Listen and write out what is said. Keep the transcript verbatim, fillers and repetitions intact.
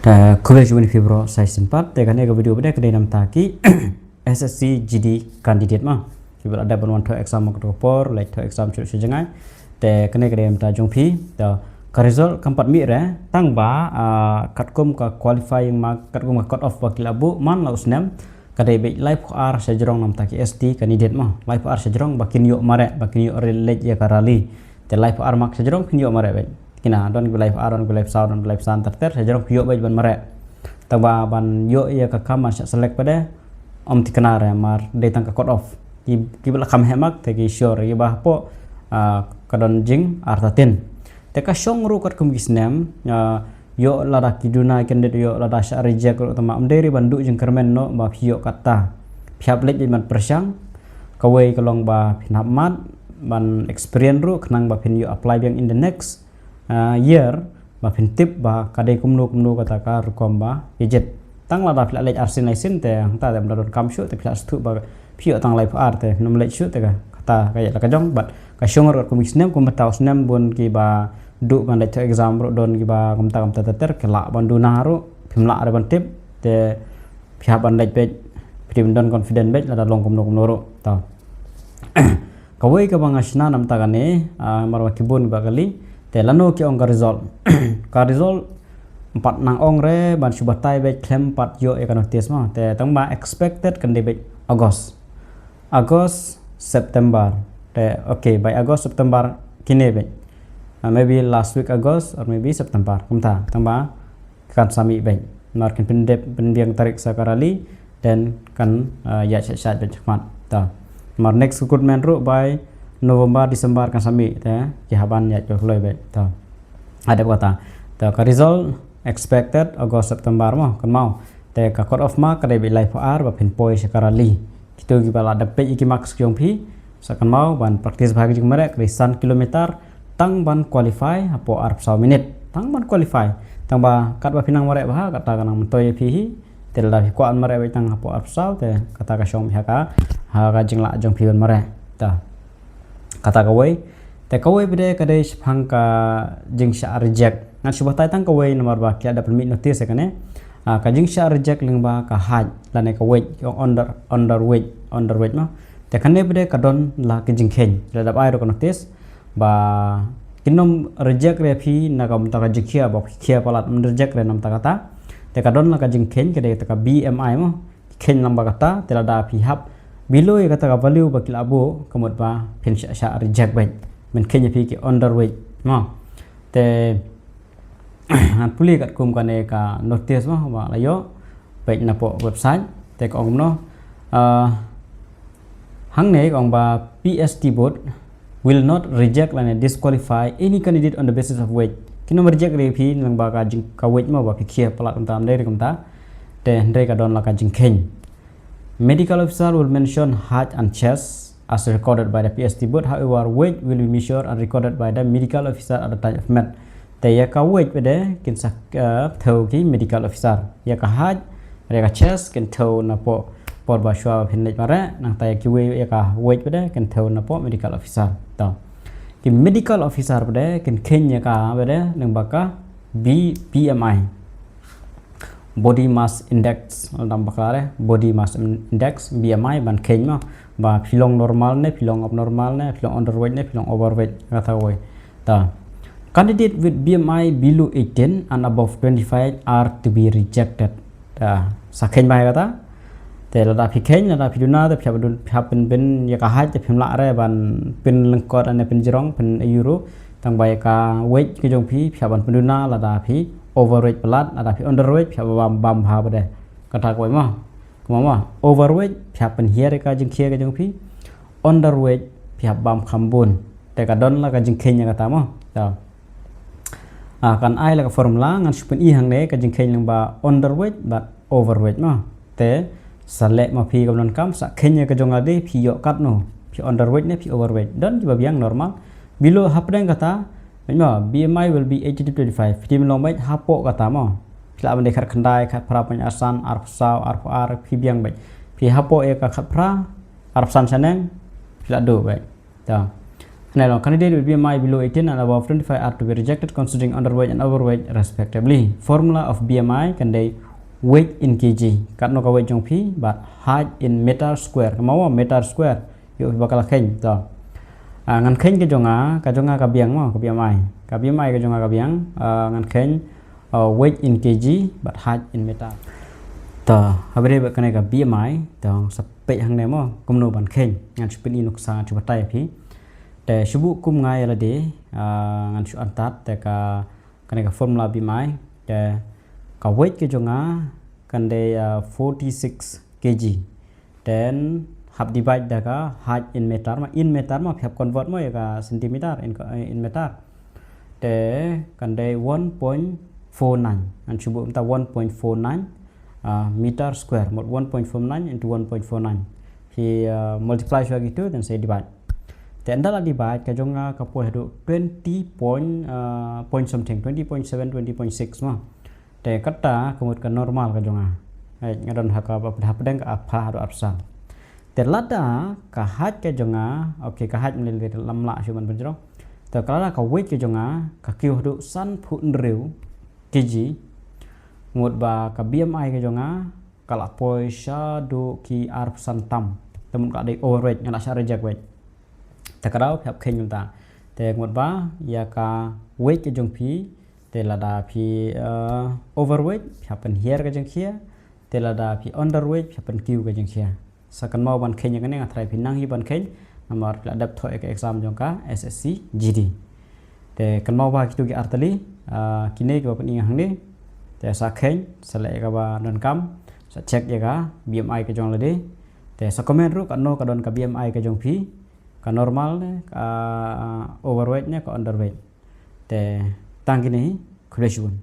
Uh, khublei shibun ïa phi baroh sa shisien pat. Te kane ka video ba dei ka dei namar ki S S C G D candidate ma. Kiba la dep ban wan thoh exam ha kato ka por, leit thoh exam shuh shuh jngai. Te kane ka dei namar jong phi. Te ka result kam pat mih re, tang ba, ah, katkum ka qualifying mark, katkum ka cut off ba ki la buh man la u snem, ka dei beit laiphew ar shajrong namar ki S T candidate ma. Laiphew ar shajrong ba kin ïoh mareh, ba kin ïoh re-, leit ïa ka rally. Te laiphew ar mark shajrong kin ïoh mareh beit. Kine don ki laiphew ar, don ki laiphew saw, don ki laiphew san ter ter, shajrong ki ïoh beit ban mareh. Tang ba ban ïoh ïa ka kam ban shah select pat de, ym thikna re, mar dei tang ka cut off. Ki, kiba la kham heh mark te ki sure, kiba hapoh, ah, ka don jingartatien. Te ka shong ruh katkum ki snem, ah, ïoh lada ki duna candidate ïoh lada shah reject ruh, tang ba ym dei re ban duh jingkyrmen noh ba phi ïoh katta. Phi hap leit beit ban pyrshang. Kawei ka long ba phin hap mad ban experience ruh khnang ba phin ïoh apply biang in the next, ah, year, ba phin tip ba ka dei kumno kumno kata ka rukom ba ïa jied. Tang lada phi la leit arsien laisien te hangta te ym da donkam shuh te phi la sngewthuh ba phi ïoh tang laiphew ar te phin ym leit shuh te ka, kata ka ïa la ka jong, bad ka shong ruh kum ki snem, kumta u snem bun kiba duh ban leit thoh exam ruh don kiba kumta kumta ter ter, ki lah ban duna ruh, phim lah re ban tip, te phi hap ban leit beit, phi dei ban don confident beit lada long kumno kumno ruh. Te kawei kaba nga shna namar kane, ah, mar ba ki bun ba kylli, te lano ki ong ka result. Ka result ym pat nang ong re ban shu batai beit khlem pat ïoh ïa ka notice ma. Te tang ba expected kan dei beit August. August, September. Te, okay, by August, September kine beit. Ah, maybe last week August or maybe September. Kumta, tang ba kan sa mih beit. Namar kin pyndep, pynbiang tarik sa ka rally, then kan, ah, ïaid shait shait beit shakhmat. Te. Namar next recruitment ruh by November, December kan sa mih, te, ki hap ban ïaid kloi kloi beit. Te. Hadep kata. Te, ka result expected August, September mo, kynmaw. Te ka cut off mark ka dei beit laiphew ar ba phin poi sha ka rally. Kito kiba la dep peit ïa ki marks ki jong phi, sa kynmaw ban practice bha ki jingmareh, ka dei san kilometer, tang ban qualify hapoh arphew saw minit. Tang ban qualify. Tang ba katba phi nang mareh bha, kata ka nang myntoi ïa phi hi. Te lada phi kwah mareh beit tang hapoh arphew saw, te kata ka shong beit ha ka, ha ka jinglah jong phi ban mareh. Te. Kata kawei. Te kawei pat de ka dei shaphang ka jingshah reject. Ngan shu batai tang kawei namar ba ki la dep pynmih notice ïa kane. Ah, ka jingshah reject lyngba ka height lane ka weight, ki ong under, underweight, underweight mo. Te kane pat de ka don la ka jingkheiñ. Ki la dep ai ruh ka notice ba kin ym reject re phi na ka bynta ka jingkhia, ba phi khia palat, ym reject re na bynta kata. Te ka don la ka jingkheiñ, ka dei kata ka B M I mo. Kheiñ lyngba kata, te lada phi hap below ïa kata ka value ba ki la buh, ka mut ba phin shah, shah reject beit. Men kheiñ ïa phi ki underweight mo. Te ngan pule katkum kane ka notice mo ba la ïoh beit napoh website. Te ka ong kumno, ah, hangne ka ong ba P S T board will not reject lane disqualify any candidate on the basis of weight. Kin ym reject re phi lyngba ka jing, ka weight mo, ba phi khia palat kumta, ym dei re kumta. Te hynrei ka don la ka jingkheiñ. Medical officer will mention height and chest as recorded by the P S T board. However, weight will be measured and recorded by the medical officer at the time of meet. Te ïa ka weight pat de kin sa, eh, thew ki medical officer. Ïa ka height, ïa ka chest kin thew napoh por ba shuwa ba phin leit mareh, nangta ïa ki weight, ïa ka weight pat de kin thew napoh medical officer. Te ki medical officer pat de kin kheiñ ïa ka pat de lyngba ka B-, B M I. Body mass index, lada ym bakla re, body mass index, B M I, ban kheiñ mo, ba phi long normal ne, phi long abnormal ne, phi long underweight ne, phi long overweight, kata kawei. Te. Candidate with B M I below eighteen and above twenty-five are to be rejected. Te, sa kheiñ bha ïa kata. Te lada phi kheiñ, lada phi duna, te phi hap dun, phi hap pyn, pyn ïa ka height, te phim lah re ban pynlyngkot ne pynjrong, pynïoh ruh. Tang ba ïa ka weight ka jong phi, phi hap ban pynduna, lada phi overweight palat, lada phi underweight, phi hap ban bam bha pat de. Kata kawei mo. Kumno mo? Overweight, phi hap pynhiar ïa ka jingkhia ka jong phi. Underweight, phi hap bam kham bun. Te ka don la ka jingkheiñ ïa kata mo. Te. Ah, kan ai la ka formula, ngan shu pyni hangne ka jingkheiñ lyngba underweight bad overweight mo. Te, sa leh ma phi kam donkam, sa kheiñ ïa ka jong lade, phi ïoh katno, phi underweight ne phi overweight. Don kiba biang normal. Below, hapdeng kata, mo, B M I will be eighteen to twenty-five. Phi dei ban long beit hapoh kata mo. Phi lah ban dei khatkhyndai, khatphra point ar san, arphew saw, arphew ar, phi biang beit. Phi hapoh ïa ka khatphra, arphew san shaneng, phi lah duh beit. Te. Now, candidate with B M I below eighteen and above twenty-five are to be rejected considering underweight and overweight respectively. Formula of B M I kan dei weight in K G. Katno ka weight jong phi bad height in meter square. Ka mawa meter square. Ïoh phi ba ka la kheiñ to. Ah, ngan kheiñ ka jong nga, ka jong nga ka biang mo, ka B M I. Ka B M I ka jong nga ka biang, ah, ngan kheiñ, ah, weight in K G bad height in meter. To, haba ïadei bad kane ka B M I, to sa peit hangne mo, kumno ban kheiñ. Ngan shu pyni nuksa, ngan shu batai ïa phi. Te shu buh kum nga ïa lade, ah, ngan shu antad te ka, kane ka formula B M I, te ka weight ka jong nga kan dei, ah, forty-six K G. Then hap divide da ka height in meter mo, in meter mo, hap convert mo ïa ka centimeter in, in meter. Te kan dei one point four nine. Ngan shu buh mynta one point four nine, ah, meter square. Mut one point four nine into one point four nine. Phi, ah, multiply shuwa kitu, then sa divide. Te ynda la divide, ka jong nga ka poi haduh twenty point, ah, point something, twenty point seven, twenty point six mo. Te kata ka mut ka normal ka jong nga. Hei, nga don ha ka ba, hapdeng ka arphew haduh arphew san. Te lada ka height ka jong nga, okay, ka height mynta lam lah shu ban pynjrong. Te ka lada ka weight ka jong nga ka kiew haduh sanphew hynriew K G. Mut ba ka B M I ka jong nga ka la poi shaduh ki arphew san tam. Te mut ka dei overweight, nga la shah reject weight. Te ka daw phi hap kheiñ mynta. Te mut ba ïa ka weight ka jong phi, te lada phi, eh, overweight, phi hap pynhiar ka jingkhia. Te lada phi underweight, phi hap pynkiew ka jingkhia. Sa kynmaw ban kheiñ ïa kane, nga tharai phi nang hi ban kheiñ, namar phi la dep thoh ïa ka exam jong ka S S C G D. Te kynmaw ba kitu ki artylli, ah, kine kiba pyni hangne. Te sa kheiñ, sa leh ïa kaba donkam, sa check ïa ka B M I ka jong lade. Te sa comment ruh katno ka don ka B M I ka jong phi, ka normal ne, ka, ah, overweight ne, ka underweight. Te tang kine hi, khublei shibun.